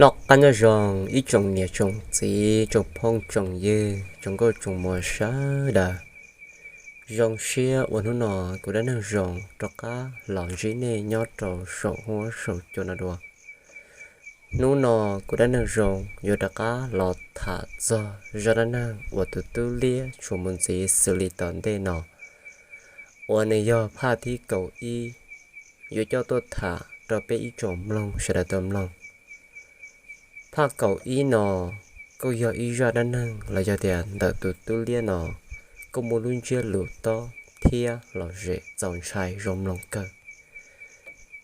Noj qab nyob zoo ib tsoom niam tsoom txiv, tsoom phooj tsoom ywg, tsoom nkauj tsoom muam sawv daws. Zoo siab uas hnub no kuv Dab Neeg Zoo rov qab los ntsib nej nyob rau saum huab saum cua no dua. Hnub no kuv Dab Neeg Zoo yuav rov qab los tham txog zaj dab neeg uas tus tub liab tshuam mus ntxiv xws li tom ntej no, uas nws yog phaj thib kaum ib, yuav coj tuaj tham rau peb ib tsoom mloog sawv daws tau mloog. Phaj kaum ib no kuj yog ib zaj dab neeg los yog tias ntawm tus tub liab no kuj muaj lub ntsiab lus tob thiab lom zem txaus ntshai zoo mloog kawg.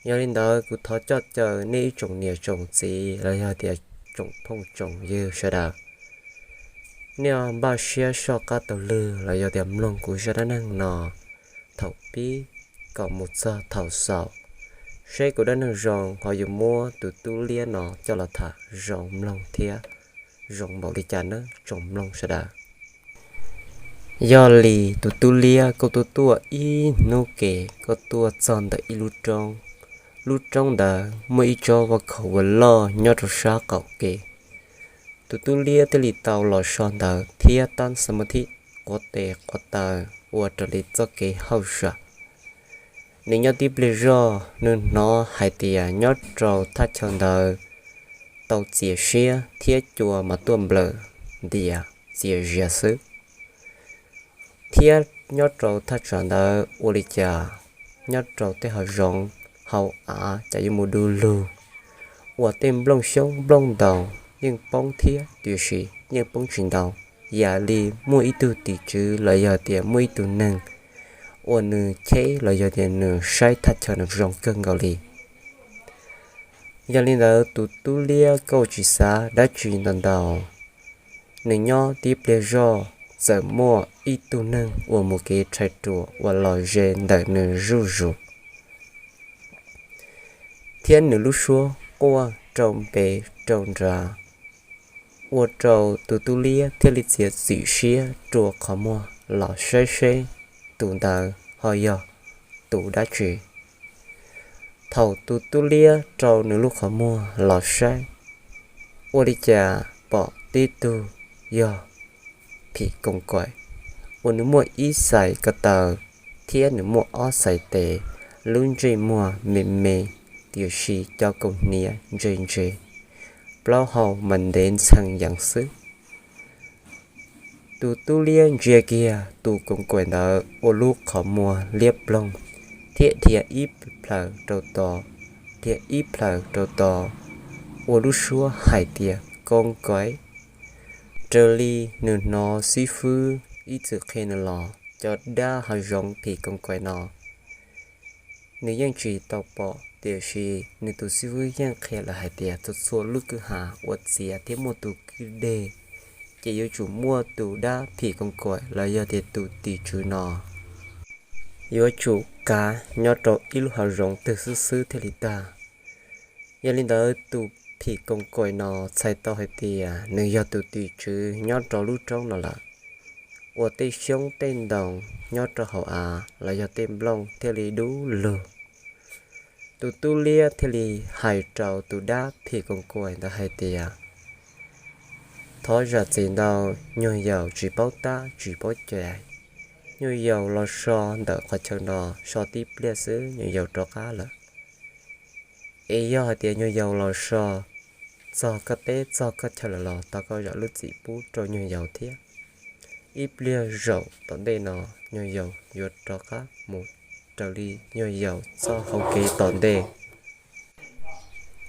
Yog li ntawd kuv thov coj caw nej ib tsoom niam tsoom txiv los yog tias tsoom phooj tsoom ywg sawv daws, nej npaj siab soj qab taug lw los yog tias mloog kuv zaj dab neeg no thaum pib kom mus txog thaum xaus, seb kuv Dab Neeg Zoo ho yuav muab tus tub liab no coj los tham zoo mloog thiab zoo npaum li cas nawb tsoom mloog sawv daws. Yog li tus tub liab kuj tuaj tuaj ib hnub ke, kuj tuaj txog ntawm ib lub roob. Lub roob ntawd muaj ib tsob vaj khaum uas loj nyob rau sab qaum ke. Tus tub liab thiaj li tau los so ntawd thiab tab xab ma thib quav tes quav taw ua raws li txoj kev hauj sam. Nws nyob tib pliag zoj nws hnov hais tias nyob rau thaj chaw ntawd tau txias siab thiab cua mas tuaj nplawm ntias txias zias xwb. Thiab nyob rau thaj tsam ntawd ua li cas nyob rau tej hav zoov hauv av cas yuav mus du lug, uas tej nplooj xyoob nplooj ntoos yeej poob thiab tiam sis yeej poob tsis ntau, yam li muaj ib tug tim tswv los yog tias muaj ib tug neeg uas nws cheb los yog tias nws saib thaj chaw nws zoo kawg nkaus li. Yog li ntawd tus tub liab kuj tsis xav dab tsi ntau ntau. Nws nyob tib pliag zoj txawm muaj ib tug neeg uas mus kev rhais ruam uas los ze ntawm nws zuj zus, thiab nws lub suab quaj rau npe rau nrad, ua rau tus tub liab thiaj li txiav txim siab rua qhov muag los saib seb tus ntawd ho yog tus dab tsi. Thaum tus tub liab rau nws lub qhov muag los saib, ua li cas pom tib tug yog phim koos kaim, uas nws muaj ib xais ko taw thiab nws muaj ob xais tes, lub ntsej muag me me, tiam sis cov kaus hniav ntse ntse, plaub hau mas ntev ntxhee yees xwb. Tus tub liab ntsia kiag tus koos kaim ntawd ua lub qhov muag liab ploog, thiab dhia ib plhaws rau tod, dhia ib plhaws rau tod, ua lub suab hais tias koos kaim, raws li nws hnov xib fwb ib txwm qhia nws los cov dab hav zoov phim koos kaim no nws yeej tsis tau pom, tiam sis nws tus xib fwb yeej qhia lawm hais tias txhua txhua lub kwj ha uas txias thiab muaj tus kwj deg, ces yuav tsum muaj tus dab phim koos kaim los yog tias tus tim tswv no yuav tsum kav nyob rau ib lub hav zoov twg xwb xwb thiaj li tag. Yog li ntawd tus phim koos kaim no txhais tau hais tias nws yog tus tim tswv nyob rau lub roob no lawm, uas tej xyoob tej ntoos nyob rau hauv av los yog tej nplooj thiaj li dub lug. Tus tub liab thiaj li hais rau tus dab phim koos kaim ntawd hais tias, thov zam txim ntau, nyuag yaus tsis paub tab tsis paub cai, nyuag yaus los so ntawm qhov chaw no so tib pliag xwb nyuag yaus rov qab lawm. Es yog hais tias nyuag yaus los so txog koj teb txog koj chaw lawm los thov koj zam lub txim pub rau nyuag yaus thiab. Ib pliag zaum tom ntej no nyuag yaus yuav rov qab mus raws li nyuag yaus txoj hau kev tom ntej.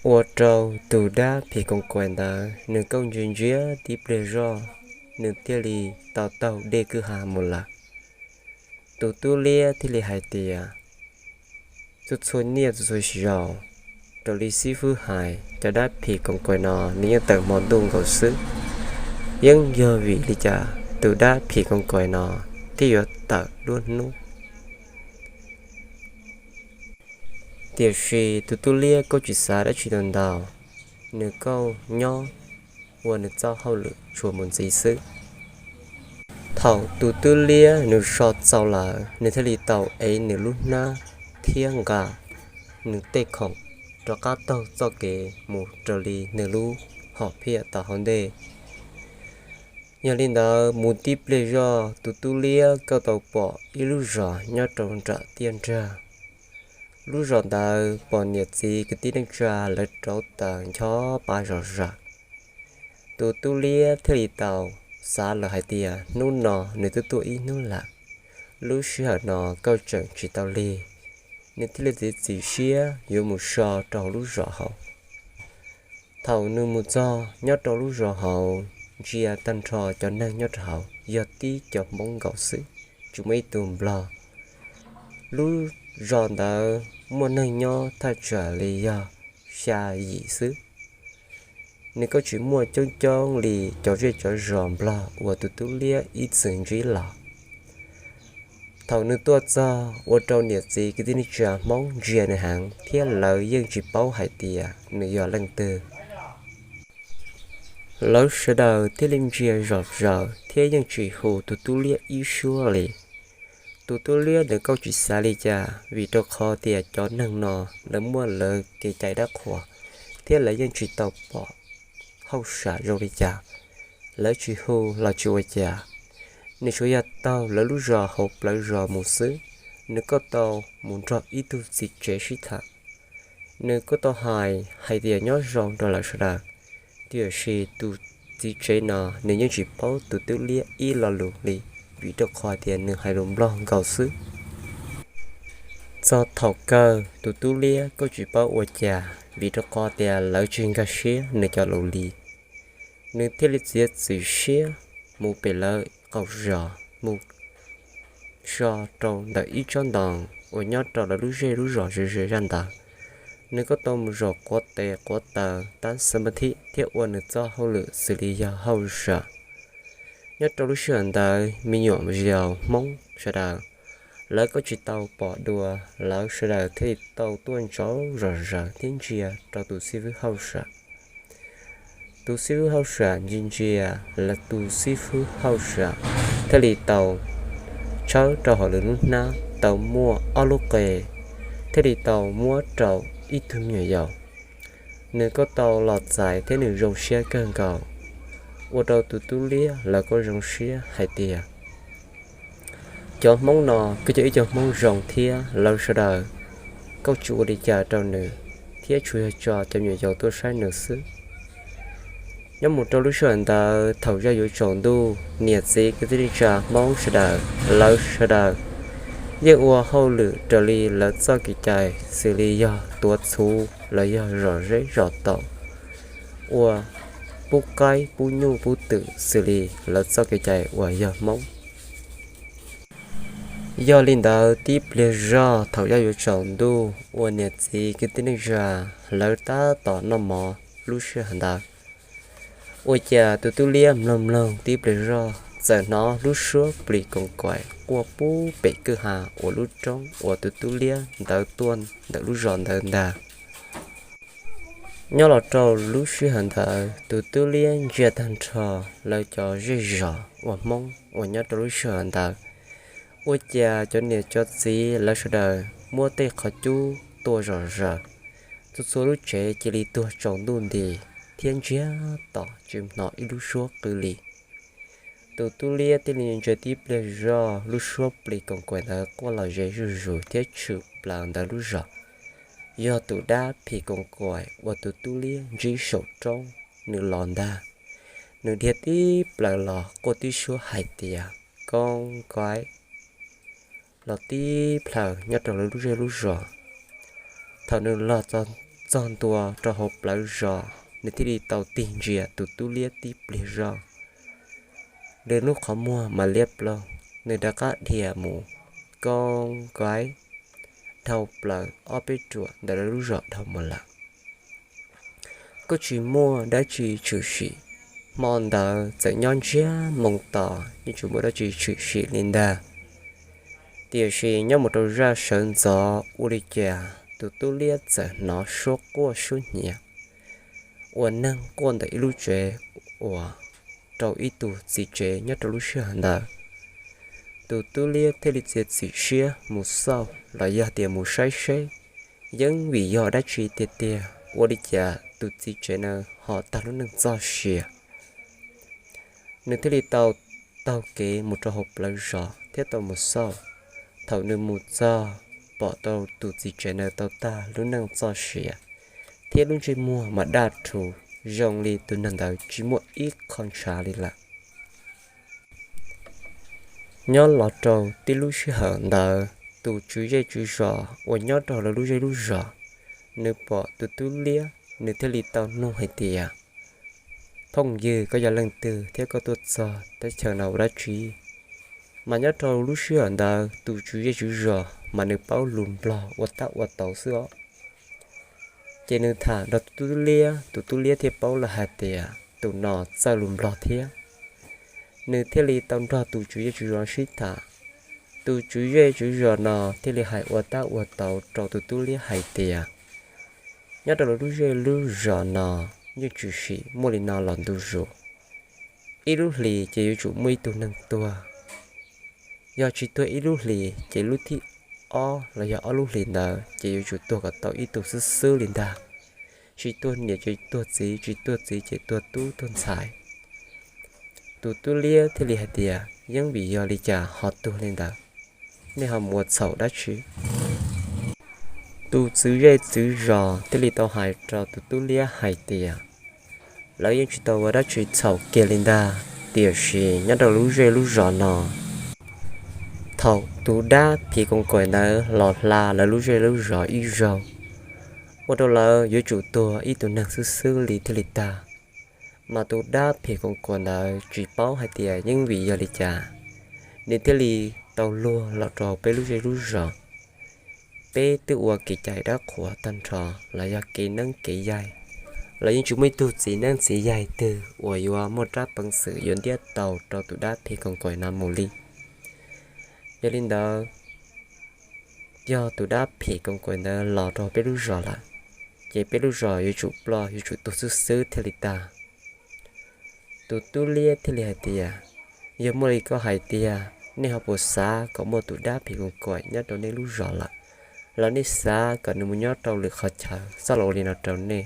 Ua rau tus dab phim koos kaim ntawd nws kuj ntsia ntsia tib pliag zoj, nws thiaj li tau taug dej kwj ha mus lawm. Tus tub liab thiaj li hais tias, txhua txhua niaj txhua txhua zaus, raws li xib fwb hais cov dab phim koos kaim no nws yeej tawm hmo ntuj nkaus xwb. Yeej yog vim li cas tus dab phim koos kaim no thiaj yuav tawm duab hnub? Tiam sis tus tub liab kuj tsis xav dab tsi ntau ntau, nws kuj nyob ua nws txoj hauj lwm tshua mus ntxiv xwb. Thaum tus tub liab nws so txaus lawm nws thiaj li tau ev nws lub hnab thiab nqa nws tej khoom rov qab taug txoj kev mus raws li nws lub hom phiaj tom hauv ntej. Yog li ntawd mus tib pliag zog tus tub liab kuj tau pom ib lub zos nyob rau nram tiaj nrag. Lub zos ntawd pom niam txiv kwv tij neej tsa lawv rauv taws ncho pa zom zaws. Tus tub liab thiaj li tau xav lawm hais tias hnub no nws twb tuaj ib hnub lawm, lub sij hawm no kuj tseem tsis tau lig, nws thiaj li txiav txim siab yuav mus so rau hauv lub zos hauv. Thaum nws mus txog nyob rau lub zos hauv, ntsia tag nrho cov neeg nyob rau hauv yog tib cov Hmoob nkaus xwb, tsis muaj ib tug Nplog. Lub zos ntawd muaj neeg nyob thaj tsam li yog xya yim xwb. Nws kuj tsis muaj coob coob li cov zej cov zos Nplog uas tus tub liab ib txwm ntsib los. Thaum nws tuaj txog ua rau niam txiv kwv tij neej tsa Hmoob ntsia nws heev thiab lawv yeej tsis paub hais tias nws yog leej twg. Lawv sawv daws thiaj li ntsia zom zaws thiab yeej tsis hu tus tub liab ib suab li. Tus tub liab nws kuj tsis xav li cas vim rau qhov tias cov neeg no lawv muaj lawv kev cai dab qhuas thiab lawv yeej tsis tau pom hauj sam zoo li cas. Lawv tsis hu los tsis ua cas, nws tsuas yog taug lawv lub zos hauv plawv zos mus xwb. Nws kuj tau mus nrog ib tug txiv tsev sib tham. Nws kuj tau hais hais tias nyob zoo rau lawv sawv daws, tiam sis tus txiv tsev no nws yeej tsis paub tus tub liab ib lo lus li, vim rau qhov tias nws hais lus Nplog nkaus xwb. Txog thaum kawg tus tub liab kuj tsis paub ua cas vim rau qhov tias lawv tsis nkag siab nws cov lus li. Nws thiaj li txiav txim siab mus pem lawv qaum zos mus so rau ntawm ib tsob ntoo uas nyob rau lawv lub zej lub zos ze ze zaj ntawd. Nws kuj tau mus zaum quav tes quav taw tab xab ma thib thiab ua nws txoj hauj lwm xws li yog hauj sam. Nyob rau lub sij hawm ntawd me nyuam yaus Hmoob sawv daws lawv kuj tsis tau pom dua, lawv sawv daws thiaj li tau tuaj ntsoov zom zaws thiab ntsia rau tus xib fwb hauj sam. Tus xib fwb hauj sam ntsia ntsia, lawv tus xib fwb hauj sam thiaj li tau tshawb rau hauv lub hnab tau muaj ob lub qe, thiaj li tau muab rau ib tug me nyuam yaus. Nws kuj tau los txais thiab nws zoo siab kawg nkaus, ua rau tus tub liab lawv kuj zoo siab hais tias cov Hmoob no kuj yog ib cov Hmoob zoo thiab lawv sawv daws kuj tsis ua li cas rau nws, thiab tsuas yog tso cov me nyuam yaus tuaj saib nws xwb. Nyob mus rau lub sij hawm ntawd thaum zaj yuav tsaus ntuj, niam txiv kwv tij neej tsa Hmoob sawv daws, lawv sawv daws yeej ua hauj lwm raws li lawv txoj kev cai xws li yog tuav txhuv los yog zom zeb zom taum, ua pub qaib pub nyuj pub twm xws li lawv txoj kev cai uas yog Hmoob. Yog li ntawd tib pliag zog thaum zaj yuav tsaus ntuj uas niam txiv kwv tij neej tsa lawv tab tom noj mov lub sij hawm ntawd, ua cas tus tub liab mloog mloog tib pliag zog txawm hnov lub suab plis koos kaim quaj pub pem kwj ha uas lub roob uas tus tub liab ntawd tuaj ntawm lub zos ntawd ntag. Nyob los rau lub sij hawm ntawd tus tub liab ntsia tag nrho lawv cov zej zos uas Hmoob uas nyob rau lub sij hawm ntawd, ua cas cov niam cov txiv lawv sawv daws muab tej qhov cub tua zom zaws, txhua txhua lub tsev cia li tuag tsaus ntuj nti thiab ntsiag to tsis hnov ib lub suab qw li. Tus tub liab thiaj li ntsia tib pliag zog lub suab plis koos kaim ntawd quaj los ze zuj zus thiab tshwm plaws ntawm lub zos. Yog tus dab phim koos kaim uas tus tub liab ntsib saum roob nws los ntag. Nws dhia tib plaws los quaj tib suab hais tias, Koob Kaib, los tib plaws nyob rau lawv lub zej lub zos. Thaum nws los txog ntua rau hauv plawv zos, nws thiaj li tau tig ntsia tus tub liab tib pliag zog. Nws lub qhov muag mas liab ploog, nws rov qab dhia mus, Koob Kaib, dhau plaws ob peb ruam ntawm lawv lub zos dhau mus lawm. Kuj tsis muaj dab tsi tshwm sim. Hmo ntawd txawm nyob ntsiag moo to, yeej tsis muaj dab tsi tshwm sim li ntag. Tiam sis nyob mus rau zaj sawv ntxov ua li cas tus tub liab txawm hnov suab quaj suab nyiav uas neeg quaj ntawm ib lub tsev uas rau ib tug txiv tsev nyob rau lub sij hawm ntawd. Tus tub liab thiaj li txiav txim siab mus xauj los yog tias mus saib seb Yeeb vim yog dab tsi tiag tiag ua li cas tus txiv tsev na ho tag lub neej txoj sia. Nws thiaj li tau taug kev mus rau hauv plawv zos thiab tau mus xauj. Thaum nws mus txog, pom tau tus txiv tsev na tau tag lub neej txoj sia, thiab lub ntsej muag mas daj rhuv zoo li tus neeg ntawd tsis muaj ib qho ntshav li lawm. Nyob los rau tib lub sij hawm ntawd, tus tswv zej tswv zos uas nyob rau lawv lub zej lub zos, nws pom tus tub liab, nws thiaj li tau nug hais tias, Phooj ywg, koj yog leej twg thiab koj tuaj txog teb chaws no ua dab tsi? Mas nyob rau lub sij hawm ntawd tus tswv zej tswv zos mas nws paub lus Nplog ua tab ua tauv xwb os. Ces nws tham nrog tus tub liab, tus tub liab thiaj paub lawm hais tias tus no txawj lus Nplog thiab. Nws thiaj li tau nrog tus tswv zej tswv zos sib tham. Tus tswv zej tswv zos no thiaj li hais ua tab ua tauv rau tus tub liab hais tias, Nyob rau lub zej lub zos no yeej tshwm sim muaj li no los ntu zus. Ib lub hlis ces yuav tsum muaj ib tug neeg tuag. Yog tsis tuag ib lub hlis ces lub thib ob los yog ob lub hlis ntawd ces yuav tsum tuag kom tau ib tug xwb xwb li ntag. Tsis tuag niam ces tuag txiv, tsis tuag txiv ces tuag tub tuag ntxhais. Tus tub liab thiaj li hais tias, Yeeb vim yog li cas ho tuag li ntawd? Nej ho mus ua txhaum dab tsi? Tus txwv zej txwv zos thiaj li tau hais rau tus tub liab hais tias, Lawv yeej tsis tau ua dab tsi txhaum kiag li ntag, tiam sis nyob rau lub zej lub zos no, thaum tus dab phim koos kaim ntawd los hla lawv lub zej lub zos ib zaug, ua rau lawv yuav tsum tuag ib tug neeg xwb xwb li thiaj li tag. Mas tus dab phim koos kaim ntawd tsis paub hais tias yeeb vim yog li cas, nws thiaj li tau luag los rau peb lub zej lub zos. Peb twb ua kev cai dab qhuas tag nrho los yog kev neeb kev yaig, los yeej tsis muaj ib tug txiv neeb txiv yaig twg uas yuav muaj rab peev xwm yuav ntiab tau rau tus dab phim koos kaim no mus li. Yog li ntawd, yog tus dab phim koos kaim ntawd los rau peb lub zos lawm, ces peb lub zos yuav tsum ploj yuav tsum tuag xwb xwb thiaj li tag. Tus tub liab thiaj li hais tias, Yog muaj li koj hais tiag, nej ho puas xav kom muaj tus dab phim koos kaim nyob rau nej lub zos lawm, los nej xav kom nws mus nyob rau lwm qhov chaw xab los ua li no rau nej?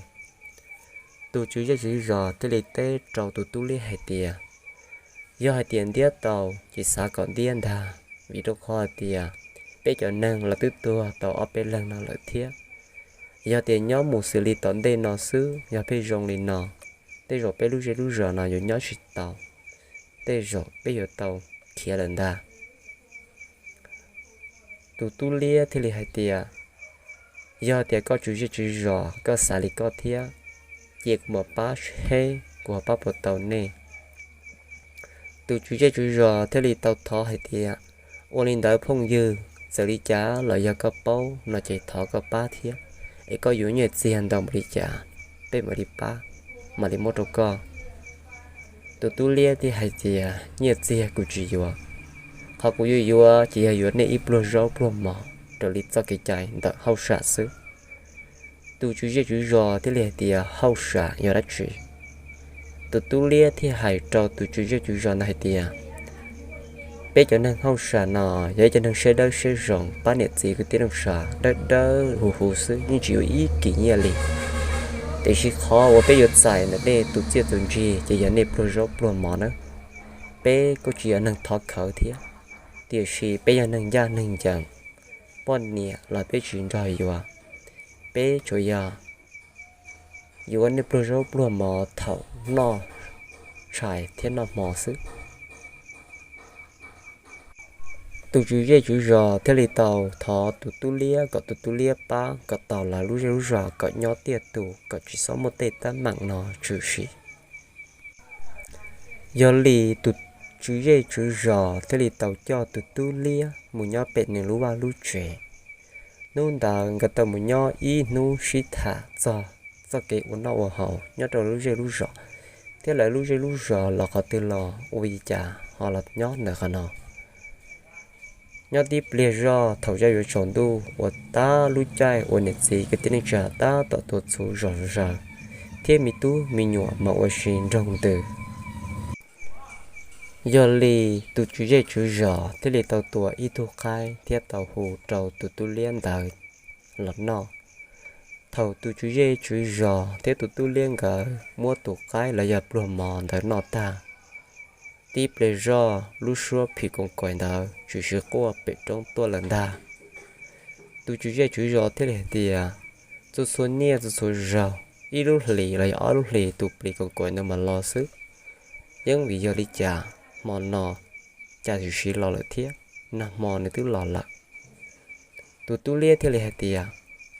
Tus tswv zej tswv zos thiaj li teb rau tus tub liab hais tias, Yog hais tias ntiab tau ces xav kom ntiab ntag, vim rau qhov hais tias peb cov neeg los twb tuag tau ob peb leeg no lawm thiab. Yog tias nyob mus xws li tom ntej no xwb, yog pheej zoo li no, tej zaum peb lub zej lub zos no yuav nyob tsis tau, tej zaum peb yuav tau khiav lawm ntag. Tus tub liab thiaj li hais tias, Yog tias koj tswv zej tswv zos koj xav li koj thiab, cia kuv mam pab seb kuv ho pab puas tau nej. Tus tswv zej tswv zos thiaj li tau thov hais tias, Ua li ntawd phooj ywg, txawm li cas los yog koj paub no ces thov koj pab thiab, es koj yuav nyiaj txiag ntau npaum li cas, peb mam li pab, mam li muab rau koj. Tus tub liab thiaj hais tias, Nyiaj txiag kuv tsis yuav, qhov kuv yuav yuav ces yog yuav nej ib pluag zaub pluag mov raws li txoj kev cai ntawm hauj sam xwb. Tus tswv zej tswv zos thiaj li hais tias, Hauj sam yog dab tsi? Tus tub liab thiaj hais rau tus tswv zej tswv zos ntawd hais tias, Peb cov neeg hauj sam no yog ib cov neeg siab dawb siab zoo, pab niam txiv kwv tij neej tsa dawb dawb huv huv xwb, yeej tsis yuav ib kis nyiaj li. Tiam sis qhov uas peb yuav txais ntawm nej tus txiaj tus ntsig ces yog nej pluag zaub pluag mov nawb. Peb kuj tsis yog neeg thov khawv thiab, tiam sis peb yog neeg ncaj neeg ncees, poj niam los peb tsis nrog yuav. Peb tsuas yog yuav nej pluag zaub pluag mov thaum noj tshais thiab noj hmo xwb. Tus tswv zej tswv zos thiaj li tau thov tus tub liab kom tus tub liab pab kom tau lawv lub zej lub zos kom nyob tiaj tus, kom tsis txhob muaj tej teeb meem no tshwm sim. Yog li tus tswv zej tswv zos thiaj li tau coj tus tub liab mus nyob pem nws lub vaj lub tsev. Hnub ntawd nkawd tau mus nyob ib hnub sib tham txog txoj kev ua noj ua haus nyob rau lub zej lub zos, thiab lawv lub zej lub zos los qhov twg los ua li cas ho los nyob ntawm qhov no. Nyob tib pliag zoj thaum yaj yuav tsaus ntuj uas tab lub caij uas niam txiv kwv tij neej tsa tab tom tuav txhuv zom zaws, thiab me tub me nyuam mas ua si nroog ntws. Yog li tus tswv zej tswv zos thiaj li tau tua ib tug qaib thiab tau hu rau tus tub liab ntawd los noj. Thaum tus tswv zej tswv zos thiab tus tub liab nkawd muab tus qaib los yog pluag mos ntawd noj tag, tib pliag zoj lub suab phim koos kaim ntawd tshwm sim quaj pem roob tuaj lawm ntag. Tus tswv zej tswv zos thiaj li hais tias, txhua txhua niaj txhua txhua zaus, ib lub hlis los yog ob lub hlis tus phim koos kaim ntawd mam los xwb. Yeej vim yog li cas hmo no cas tshwm sim los lawm thiab, nag hmo nws twb los lawm. Tus tub liab thiaj li hais tias,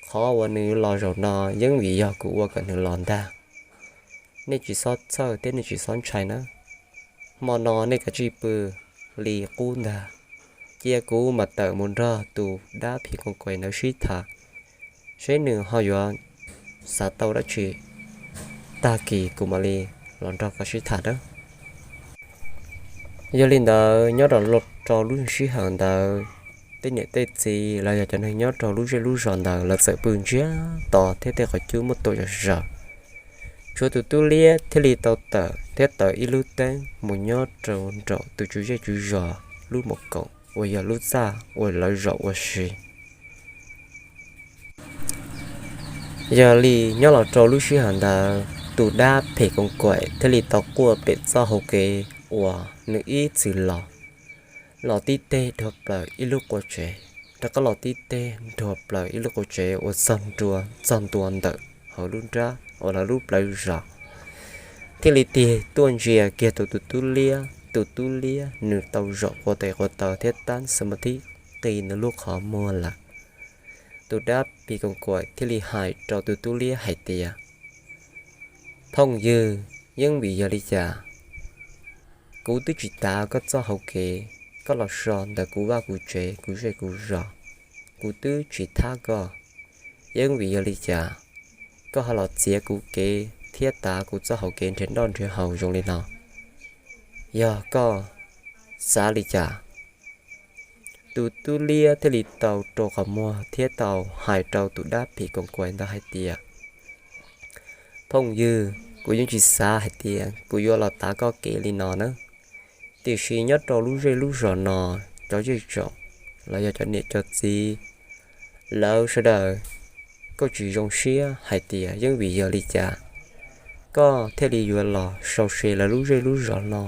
qhov uas nws los zaum no yeej vim yog kuv ua kom nws los ntag. Nej tsis txhob txhawj thiab nej tsis txhob ntshai nawb. Hmo no nej kav tsij pw li qub ntag. Cia kuv mam tawm mus nrog tus dab phim koos kaim ntawd sib tham, seb nws ho yuav xav tau dab tsi, tag kis kuv mam li los nrog koj sib tham nawb. Yog li ntawd, nyob rau lub sij hawm ntawd, tej niam tej txiv los yog cov neeg nyob rau lub zej lub zos ntawd lawv txawm pw ntsiag to thiab tej qhov cub muab tua zom zaws. Tshuav tus tub liab thiaj li tau tawm thiab taws ib lub teeb mus nyob rau nraum tus tswv zej tswv zos lub mos koom uas yog lub txaj uas lawv zaum ua si. Yog li nyob los rau lub sij hawm ntawd, tus dab phim koos kaim thiaj li tau quaj pem txoj hau kev uas nws ib txwm los, los tib teg nrug plaws ib lub qua tsev, rov qab los tib teg nrug plaws ib lub qua tsev uas txog ntua txog ntua ntawm hauv lub nrab uas lawv lub plawv zos, thiaj li tig tuaj ntsia kiag tus, tus tub liab. Tus tub liab nws tau zaum qua tes qua taw thiab tab xab ma thib qi nws lub qhov muag lawm. Tus dab phim koos kaim thiaj li hais rau tus tub liab hais tias, phooj ywg, yeej vim yog li cas kuv twb tsis tav koj txoj hau kev, koj los so ntawm kuv vaj kuv tsev kuv zej kuv zos, kuv twb tsis thab koj. Yeej vim yog li cas koj ho los txiav kuv kev thiab tav kuv txoj hau kev nrhiav noj nrhiav haus zoo li no? Yog koj xav li cas? Tus tub liab thiaj li tau rau qhov muag thiab tau hais rau tus dab phim koos kaim ntawd hais tias, phooj ywg, kuv yeej tsis xav hais tias kuv yuav los tav koj kev li no na. Tiam sis nyob rau lub zej lub zos no, cov zej zos los yog cov niam cov txiv, lawv sawv daws kuj tsis zoo siab hais tias yeej vim yog li cas koj thiaj li yuav los sau se lawv lub zej lub zos no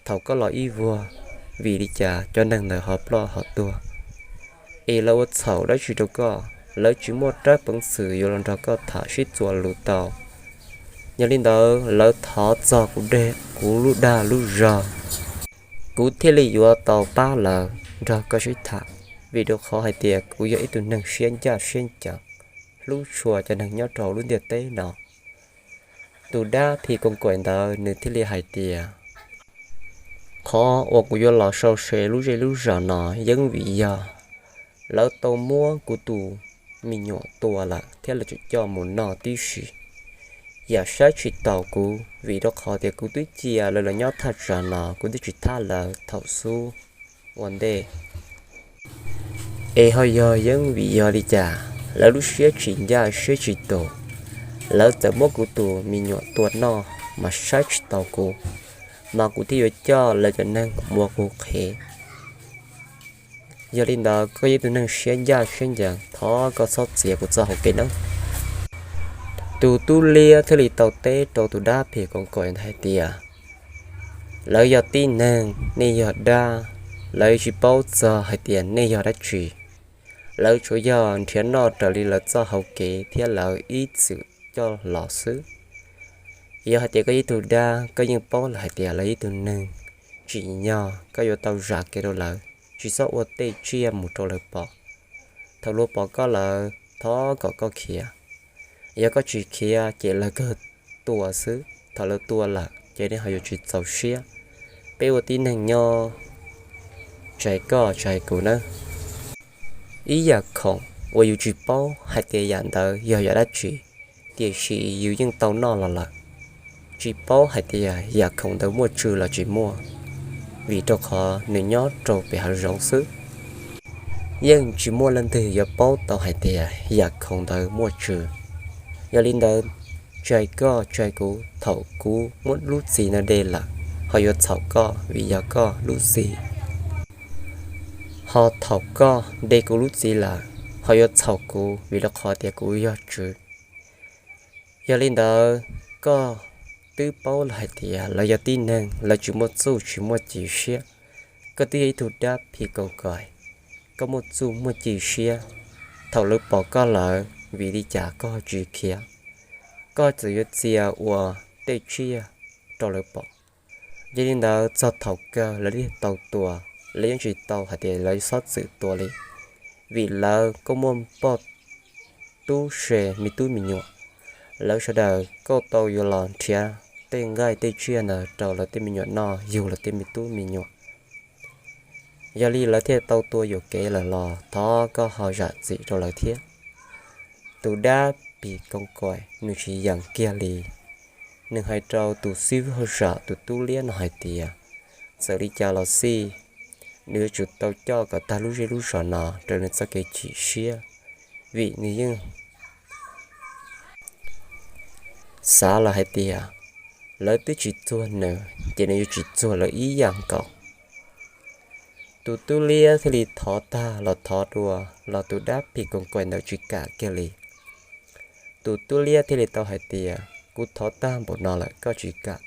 thaum koj los ib vuag. Vim li cas cov neeg ntawd ho ploj ho tuag, es lawv ua txhaum dab tsi rau koj? Lawv tsis muaj peev xwm yuav los nrog koj tham sib txuas lus tau. Yog li ntawd lawv thov txog kuv, kuv lub dag lub zog, kuv thiaj li yuav tau pab lawv nrog koj sib tham, vim rau qhov hais tias kuv yog ib tug neeg siab ncaj siab ncees, hlub tshua cov neeg nyob rau lub ntiaj teb no. Tus dab phim koos kaim ntawd nws thiaj li hais tias, qhov uas kuv yuav los sau se lub zej lub zos no yeej vim yog lawv tau muab kuv tus me nyuam tua lawm thiab lawv tseem coj mus noj tib si. Yam saib tsis taus kuv, vim rau qhov tias kuv twb cia lawv los nyob thaj tsam no, kuv twb tsis thab lawv thaum xub ua ntej. Es ho yog yeej vim yog li cas lawv lub siab tsis ncaj siab tsis tus, lawv txawm muab kuv tus me nyuam tua noj mas saib tsis taus kuv, mas kuv thiaj yuav coj lawv cov neeg mus ua kuv qhev. Yog li ntawd koj yog ib tug neeg siab ncaj siab ncees, thov koj txhob txiav kuv txoj hau kev nawb. Tus tub liab thiaj li tau teb rau tus dab phim koos kaim ntawd hais tias, lawv yog tib neeg, nej yog dab, lawv tsis paub txog hais tias nej yog dab tsi. Lawv tsuas yog nrhiav noj raws li lawv txoj hau kev thiab lawv ib txwm coj los xwb. Yog hais tias koj ib tug dab, koj yeej paub lawm hais tias lawv ib tug neeg tsim nyog, koj yuav tau zam kev rau lawv, tsis txhob ua tej tsiaj mus rau lawv pom. Thaum luag pom koj lawm, thov kom koj khiav. Yog koj tsis khiav ces lawv kawg tua xwb, thaum lawv tua lawm ces nej ho yuav tsis txaus siab. Peb ua tib neeg nyob, tsais koj tsais kuv nawb. Ib yam khoom uas yus tsis paub hais tias yam ntawd yog yam dab tsi, tiam sis yus yeej tau noj los lawm, tsis paub hais tias yam khoom ntawd muaj tswv los tsis muaj, vim rau qhov nws nyob rau pem hav zoov xwb. Yeej tsis muaj leej twg yuav paub tau hais tias yam khoom ntawd muaj tswv. Yog li ntawd, tsais koj tsais kuv, thaum kuv muab lub txiv ntawd de lawm, ho yuav txhaum koj vim yog koj lub txiv. Ho thaum koj de kuv lub txiv lawm, ho yuav txhaum kuv vim rau qhov tias kuv yog tswv. Yog li ntawd, koj twb paub lawm hais tias lawv yog tib neeg, lawv tsis muaj txuj tsis muaj ci siab. Koj twb yog ib tug dab phim koos kaim, koj muaj txuj muaj ci siab. Thaum lawv pom koj lawm, vim li cas koj tsis khiav? Koj txawm yuav txia ua tej tsiaj rau lawv pom. Yog li ntawd, txog thaum kawg lawv thiaj tau tua, lawv yeej tsis tau hais tias lawv txhob txwm tua li, vim lawv kuj muaj poj tub se me tub me nyuam. Lawv sawv daws kuj tau yuav los nrhiav tej nqaij tej tsiaj ntawd rau lawv tej me nyuam noj yug lawv tej me tub me nyuam. Yog li lawv thiaj tau tua yuam kev lawm los thov koj ho zam txim rau lawv thiab. Tus dab phim koos kaim nws tsis yeem kiag li. Nws hais rau tus xib hwb hauj sam tus tub liab no hais tias, txawm li cas los xij, nws yuav tsum tau coj kom tag lub zej lub zos no raws nws txoj kev chim siab, vim nws yeej xav lawm hais tias lawv twb tsis txuag nws ces nws yuav tsis txuag lawv ib yam nkaus. Tus tub liab thiaj li thov tag los thov dua, los tus dab phim koos kaim ntawd tsis kam kiag li. Tus tub liab thiaj li tau hais tias, kuv thov tag npaum no lawm koj tsis kam,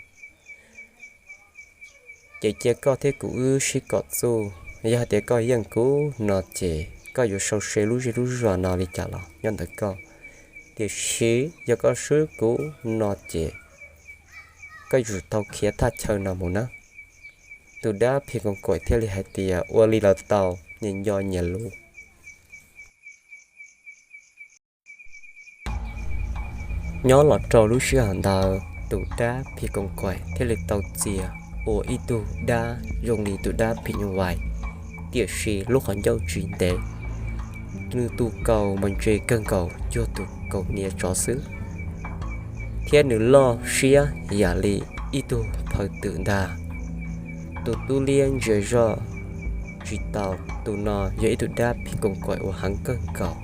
ces cia koj thiab kuv wb sib kom txuj. Yog hais tias koj yeej kuv no ces koj yuav sau se lub zej lub zos no li cas los nyob ntawm koj, tiam sis yog koj swb kuv no ces koj yuav tsum tau khiav thaj chaw no mus nawb. Tus dab phim koos kaim thiaj li hais tias, ua li los tau, nyias nco nyias lus. Nyob los rau lub sij hawm ntawd tus dab phim koos kaim thiaj li tau txia ua ib tug dab zoo li tus dab phim nyuj vais, tiam sis lub qhov ncauj tsis ntev, nws tus kaus mas ntse kawg nkaus cuag tus kaus hniav tsov xwb, thiab nws loj siab yam li ib tug phaw twm ntag. Tus tub liab ntsia zoj tsis tau, tus no yog ib tug dab phim koos kaim uas heev kawg nkaus.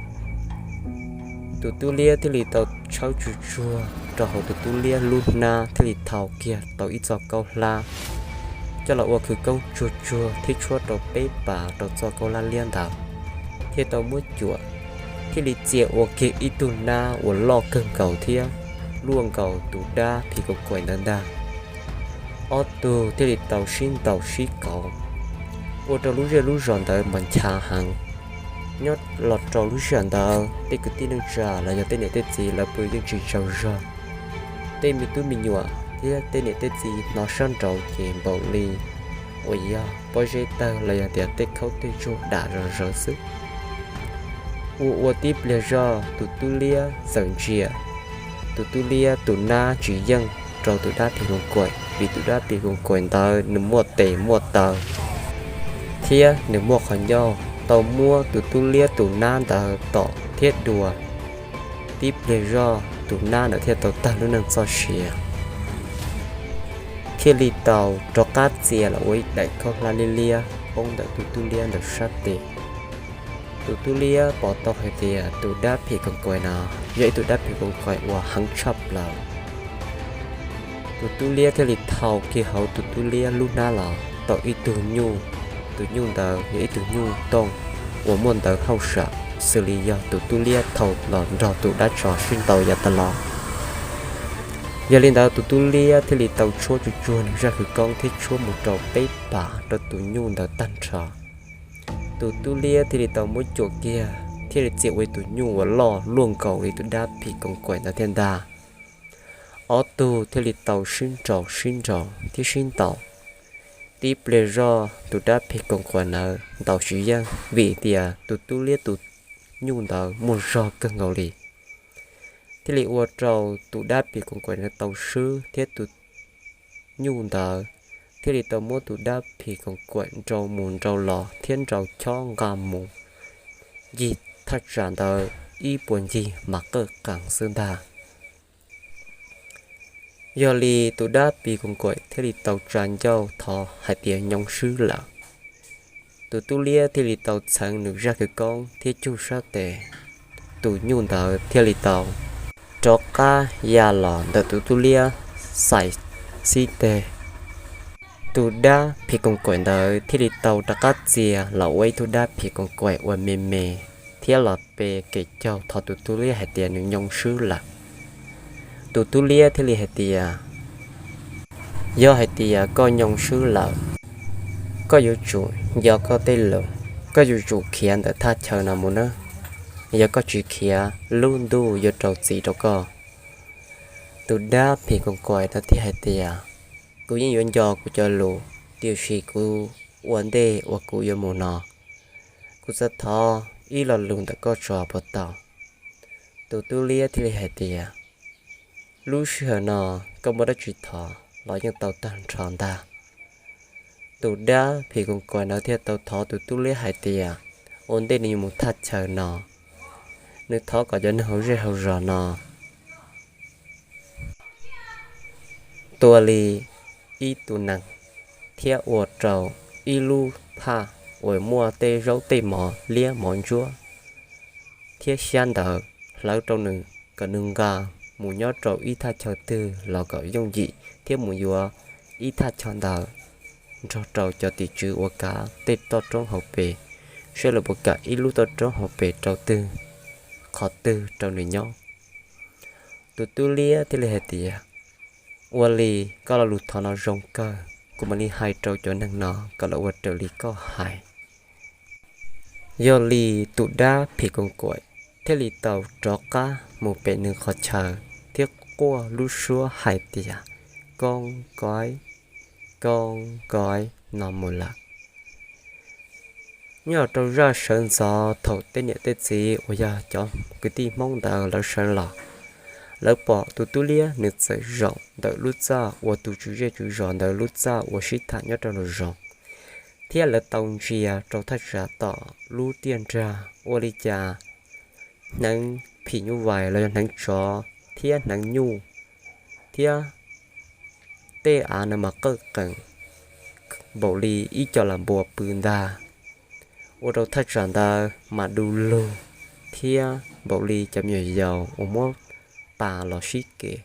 Tus tub liab thiaj li tau tshawb tsuag tsuag rau hauv tus tub liab lub hnab thiaj li thau kiag tau ib txoj kaub hlab, coj los ua khawv koob tsuag tsuag thiab tshuab rau peb pas rau txoj kaub hlab liab ntawd, thiaj tau muab cuam, thiaj li txia ua kiag ib tug nab uas loj kawg nkaus thiab luaj nkaus tus dab phim koos kaim ntawd ntag. Ob tug thiaj li tau sib ntaus sib kauv, ua rau lub zej lub zos ntawd mas ncha heev. Nyob los rau lub sij hawm ntawd tej kwv tij neej tsa los yog tej niam tej txiv lawv pw yeej tsis tsaug zog. Tej me tub me nyuam thiab tej niam tej txiv hnov sab nraud ces npaum li uas yog pob zeb tawg los yog tias tej khaub tej tsuag dam zom zaws xwb. Ua ua tib pliag zoj tus tub liab txawm ntsia, tus tub liab tus nab tsis yeej rau tus dab phim koos kaim, vim tus dab phim koos kaim ntawd nws muaj tes muaj taw thiab nws muaj qhov ncauj tau muab tus tub liab tus nab ntawd tom thiab dua. Tib pliag zoj tus nab ntawd thiaj tau tag lub neej txoj sia, thiaj li tau rov qab txia los ua ib daim khaub hlab liab liab poob ntawm tus tub liab ntawd sab tes. Tus tub liab pom tau hais tias tus dab phim koos kaim no yog ib tug dab phim koos kaim uas heev tshaj plaws. Tus tub liab thiaj li thau kiag hauv tus tub liab lub hnab los tau ib tug nyuj. Tus nyuj ntawd yog ib tug nyuj tooj uas muaj ntawv hauj sam, xws li yog tus tub liab thau los nrog tus dab tsov sib ntaus yav tas los. Yog li ntawd tus tub liab thiaj li tau tshuab tsuag tsuag nws zaj khawv koob thiab tshuab mus rau peb pas rau tus nyuj ntawd tag nrho. Tus tub liab thiaj li tau muab cuam kiag thiaj li txia ua ib tug nyuj uas loj luaj nkaus li tus dab phim koos kaim ntawd thiab ntag. Ob tug thiaj li tau sib nraus sib nraus thiab sib ntaus. Tib pliag zoj tus dab phim koos kaim ntawd ntaus tsis yeej vim tias tus tub liab tus nyuj ntawd muaj zog kawg nkaus li, thiaj li ua rau tus dab phim koos kaim ntawd tau swb thiab tus nyuj ntawd thiaj li tau muab tus dab phim koos kaim nrau mus nrau los thiab nrau chob nqa mus ncig thaj tsam ntawd ib puas ncig mas qawj qees xwb ntag. Yog li tus dab phim koos kaim thiaj li tau tsa ncauj thov hais tias nyoo swb lawm. Tus tub liab thiaj li tau txheev nws zaj khawv koob thiab cug sab tes, tus nyuj ntawd thiaj li tau rov qab ya los ntawm tus tub liab xais xib teg. Tus dab phim koos kaim ntawd thiaj li tau rov qab txia los ua ib tug dab phim koos kaim uas me me thiab los pe kev caug thov tus tub liab hais tias nws nyoo swb lawm. Tus tub liab thiaj li hais tias, yog hais tias koj nyoo swb lawm, koj yuav tsum nco koj tej lus, koj yuav tsum khiav ntawm thaj chaw no mus nawb. Yog koj tsis khiav, lub ntuj yuav rau txim rau koj. Tus dab phim koos kaim no thiaj hais tias, kuv yeej yuav nco kuv cov lus, tiam sis kuv ua ntej uas kuv yuav mus no, kuv xav thov ib lo lus ntawm koj tso puas tau? Tus tub liab thiaj li hais tias, lub sij hawm no koj muaj dab tsi thov los yeej tau tag nrho ntag. Tus dab phim koos kaim no thiaj tau thov tus tub liab hais tias, ua ntej nws yuav mus thaj chaw no, nws thov kom cov neeg hauv zej hauv zos no tua li ib tug nees thiab ua rau ib lub phaj uas muaj tej zaub tej mov liab mov ntsuab thiab xyab ntawd hlawv rau nws, kom nws nqa mus nyob rau ib thaj chaw twg los kom yooj yim thiab mus yuav ib thaj chaw ntawd nrog rau cov tim tswv uas kav tej toj roob hauv pes, saib lawv puas kam ib lub toj roob hauv pes rau twg, qhov twg rau nws nyob. Tus tub liab thiaj li hais tias, ua li, koj lo lus thov no zoo kawg, kuv mam li hais rau cov neeg no kom lawv ua raws li koj hais. Yog li tus dab phim koos kaim thiaj li tau rov qab mus pem nws qhov chaw thiab quaj lub suab hais tias, koob koib, koob koib no mus lawm. Nyob rau zaj sawv ntxov thaum tej niam tej txiv uas yog cov kwv tij Hmoob ntawd lawv sawv los, lawv pom tus tub liab nws txawm zaum ntawm lub txaj uas tus tswv zej tswv zos ntawd lub txaj uas sib tham nyob rau nraum zoov, thiab lawv tau ntsia rau thaj tsam tom lub tiaj nrag ua li cas hneev phim nyuj vais los yog hneev tsov thiab hneev nyuj thiab tej av na mas qawj qees npaum li ib co las npua pw ntag. Ua rau thaj tsam ntawd mas du lug thiab npaum li cov me nyuam yaus uas muab pas los sib kev.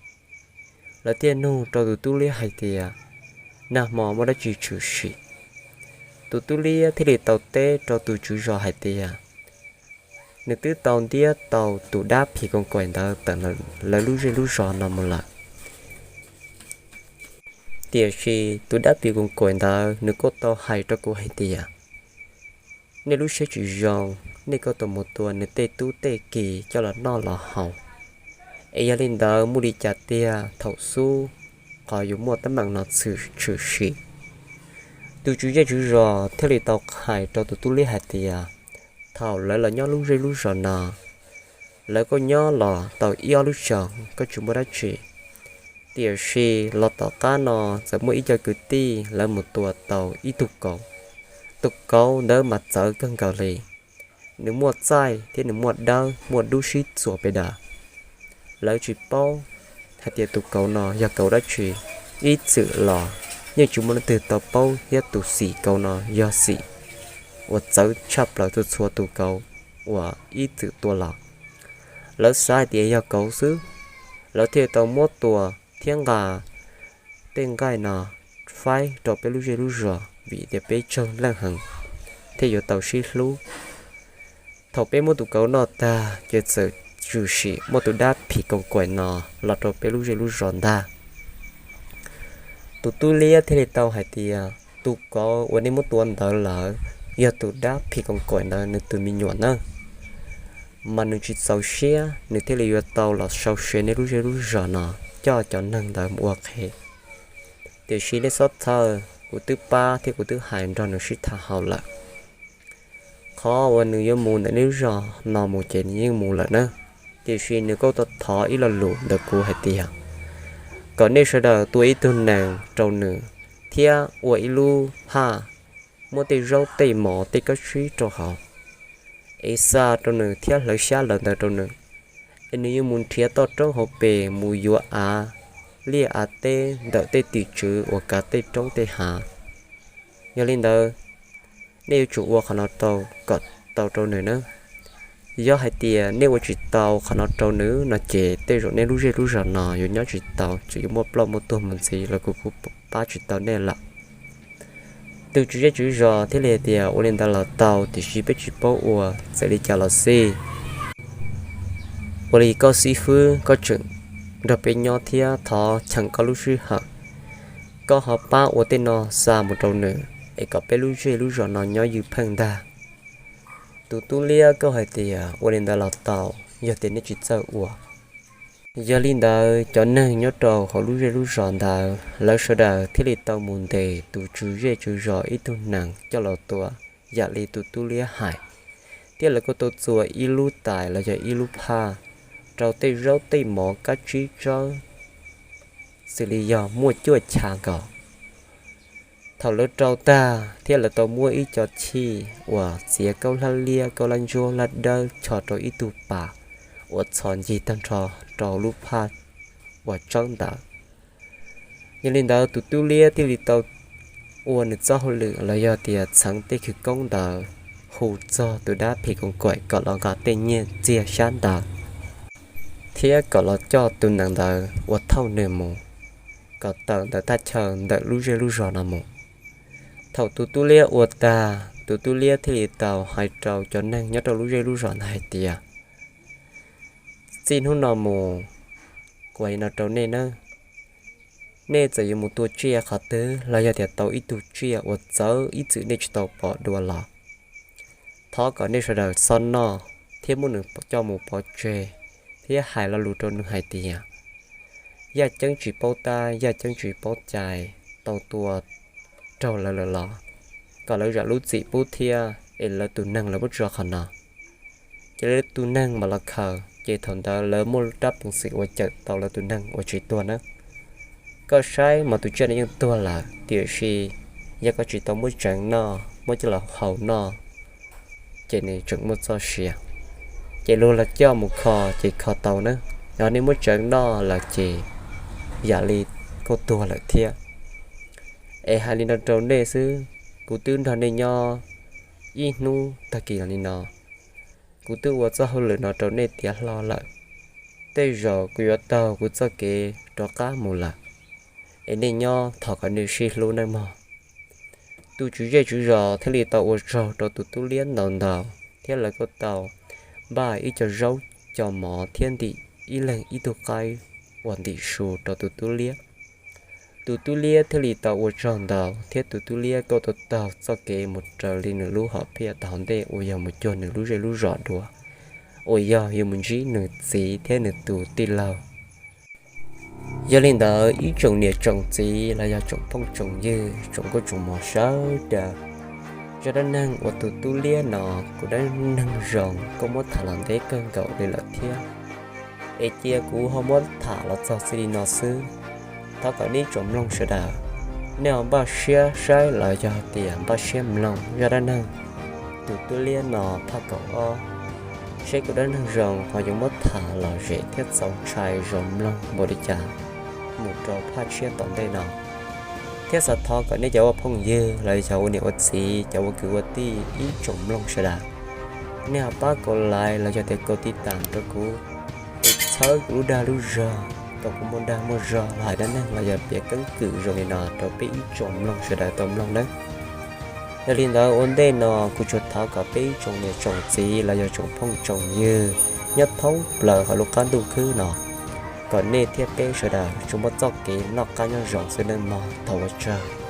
Lawv thiaj nug rau tus tub liab hais tias, nag hmo muaj dab tsi tshwm sim? Tus tub liab thiaj li tau teb rau tus tswv zos hais tias, nws twb tau ntiab tau tus dab phim koos kaim ntawd tawm lawv lub zej lub zos no mus lawm. Tiam sis tus dab phim koos kaim ntawd nws kuj tau hais rau kuv hais tias, nej lub siab tsis zoo, nej kuj tau mus tua nws tej tub tej ki coj los noj los haus. Es yog li ntawd muaj li cas tiag thaum xub qhov yuav muaj teeb meem no tshwm sim? Tus tswv zej tswv zos thiaj li tau hais rau tus tub liab hais tias, thaum lawv los nyob lub zej lub zos no, lawv kuj nyob los tau ib ob lub xyoos kuj tsis muaj dab tsi. Tiam sis los tom qab no txawm muaj ib co kwv tij lawv mus tua tau ib tug kauv. Tus kauv ntawd mas txawv kawg nkaus li, nws muaj txaij thiab nws muaj dawb muaj dub sib txuas pes daws. Lawv tsis paub hais tias tus kauv no yog kauv dab tsi, ib txwm los yeej tsis muaj leej twg tau paub thiab tus xim kauv no yog xim uas txawv tshaj plaws txhua txhua tus kauv uas ib txwm tua los. Lawv xav hais tias yog kauv xwb, lawv thiaj tau muab tua thiab nqa tej nqaij no faib rau peb lub zej lub zos vim tias peb tsaug leej heev thiaj yuav tau sib hlub. Thaum peb muab tus kauv noj tag ces txawm tshwm sim muaj tus dab phim koos kaim no los rau peb lub zej lub zos ntag. Tus tub liab thiaj li tau hais tias, tus kauv uas nej muab tua ntawd lawm yog tus dab phim koos kaim ntawd nws tus me nyuam na, mas nws tsis txaus siab nws thiaj li yuav tau los sau se nej lub zej lub zos no coj cov neeg ntawd mus ua qhev. Tiam sis nej txhob txhawj, kuv twb pab thiab kuv twb hais nrog nws sib tham haum lawm. Qhov uas nws yuav mus ntawm nej lub zos no mus ces nws yeej mus lawm na. Tiam sis nws kuj tau thov ib lo lus ntawm kuv hais tias, kom nej sawv daws tua ib tug nees rau nws thiab ua ib lub phaj muab tej zaub tej mov tej kab tsib rau hauv, es xa rau nws thiab hlawv xyab hlawv ntawv rau nws, es nws yuav mus nrhiav toj roob hauv pes mus yuav av liaj av teb ntawm tej tim tswv uas kav tej roob tej hav. Yog li ntawd, nej yuav tsum ua qhov no tau kom tau rau nws nawb. Yog hais tias nej ua tsis tau qhov no rau nws no ces tej zaum nej lub zej lub zos no yuav nyob tsis tau, tseem yuav muaj ploj muaj tuag mus ntxiv los kuv kuj pab tsis tau nej lawm. Tus tswv zej tswv zos thiaj li hais tias, ua li ntawd los tau, tiam sis peb tsis paub ua, txawm li cas los xij, ua li koj xib fwb koj tseem nrog peb nyob thiab thov cheem koj lub sij hawm, koj ho pab ua tej no xa mus rau nws es kom peb lub zej lub zos no nyob ywj pheej ntag. Tus tub liab kuj hais tias, Ua li ntawd los tau, yog tias nej tsis txawj ua. Yog li ntawd cov neeg nyob rau hauv lub zej lub zos ntawd lawv sawv daws thiaj li tau mus ntes tus tswv zej tswv zos ib tug nees coj los tua yam li tus tub liab hais, thiab lawv kuj tau txua ib lub tais los yog ib lub phaj rau tej zaub tej mov kab tsib tsawb, xws li yog muaj cuaj chav nkaus. Thaum lawv rau tag thiab lawv tau muab ib co chij uas txiav kaub hlab liab kaub hlab ntsuab hlab dawb cho rau ib tug pas uas txhos ncig tag nrho rau lub phaj uas tsawb ntawd. Yog li ntawd tus tub liab thiaj li tau ua nws txoj hauj lwm los yog tias txheev tej khawv koob ntawd hu txog tus dab phim koos kaim kom los nqa tej nyiaj txiag xyab ntawd, thiab kom los coj tus nees ntawd ua thauj nws mus, kom tawm ntawm thaj chaw ntawm lub zej lub zos no mus. Thaum tus tub liab ua tag, tus tub liab thiaj li tau hais rau cov neeg nyob rau lub zej lub zos ntawd hais tias, Txij hnub no mus, kuv hais li no rau nej nawb, nej txawm yuav mus tua tsiaj qhov twg los yog tias tau ib tug tsiaj uas txawv ib txwm nej tsis tau pom dua los, thov kom nej sawv daws txhob noj thiab muab nws coj mus pov tseg, thiab hais lo lus rau nws hais tias, Yaj ceeb tsis paub tab, yaj ceeb tsis paub cai, tau tua raug lawv lawm los kom lawv zam lub txim pub thiab es lawv tus neeg lawv muab tso qhov no. Ces lawv tus neeg mam los khaws, ces thaum ntawd lawv muaj rab peev xwm uas cawm tau lawv tus neeg uas tsis tuag na. Koj saib mas tus tsiaj no yeej tuag lawm, tiam sis yog koj tsis tau muab tseev noj, muab coj los hau noj, ces nws tseem muaj txoj sia. Ces luag los coj mus kho ces kho tau na. Yog nej muab tseev noj lawm ces yam li kuj tuag lawm thiab. Es hais li no rau nej xwb, kuv twb nrog nej nyob ib hnub tag kis li no, kuv twb ua txoj hauj lwm no rau nej tiav hlo lawm. Tej zaum kuv yuav taug kuv txoj kev rov qab mus lawm, es nej nyob thov kom nej sib hlub nawb mog. Tus tswv zej tswv zos thiaj li tau ua tsaug rau tus tub liab ntau ntau, thiab lawv kuj tau npaj ib co zaub, co mov thiab ntim ib leeg ib tug qaib uas ntim su rau tus tub liab. Tus tub liab thiaj li tau ua tsaug ntau, thiab tus tub liab kuj tau taug txoj kev mus raws li nws lub hom phiaj tau hauv ntej uas yog mus cuag nws lub zej lub zos dua, uas yog yuav mus ntsib nws txiv thiab nws tus tij laug. Yog li ntawd ib tsoom niam tsoom txiv los yog tsoom phooj tsoom ywg, tsoom nkauj tsoom mog sawv daws, zaj dab neeg uas tus tub liab no, kuv dab neeg zoo kuj muab tham los ntev kawg nkaus li lawm thiab. Es cia kuv ho muab tham los txog txij li no xwb. Thov kom nej tsoom mloog sawv daws, nej ho npaj siab saib los yog tias npaj siab mloog zaj dab neeg tus tub liab no phaj kaum ob, seb kuv dab neeg zoo ho yuav muab tham lom zem thiab txaus ntshai zoo mloog npaum li cas mus rau phaj tshiab tom ntej no. Thiab xav thov kom nej cov ua phooj ywg los yog cov ua niam ua txiv, cov ua kwv ua tij, ib tsoom mloog sawv daws, nej ho pab kaus lais los yog tias kaus tiv tam rau kuv, es txhawb kuv lub dag lub zog kom kuv muaj dag muaj zog los hais dab neeg los yog piav keeb kwm zoo li no rau peb ib tsoom mloog sawv daws tau mloog nawb. Yog li ntawd ua ntej no kuv tsuas thov kom peb ib tsoom niam tsoom txiv los yog tsoom phooj tsoom ywg nyob thoob plaws hauv lub qab ntuj khwb no, kom nej thiab peb sawv daws tsuas muaj txoj kev noj qab nyob zoo xwb nawb mog, thov ua tsaug.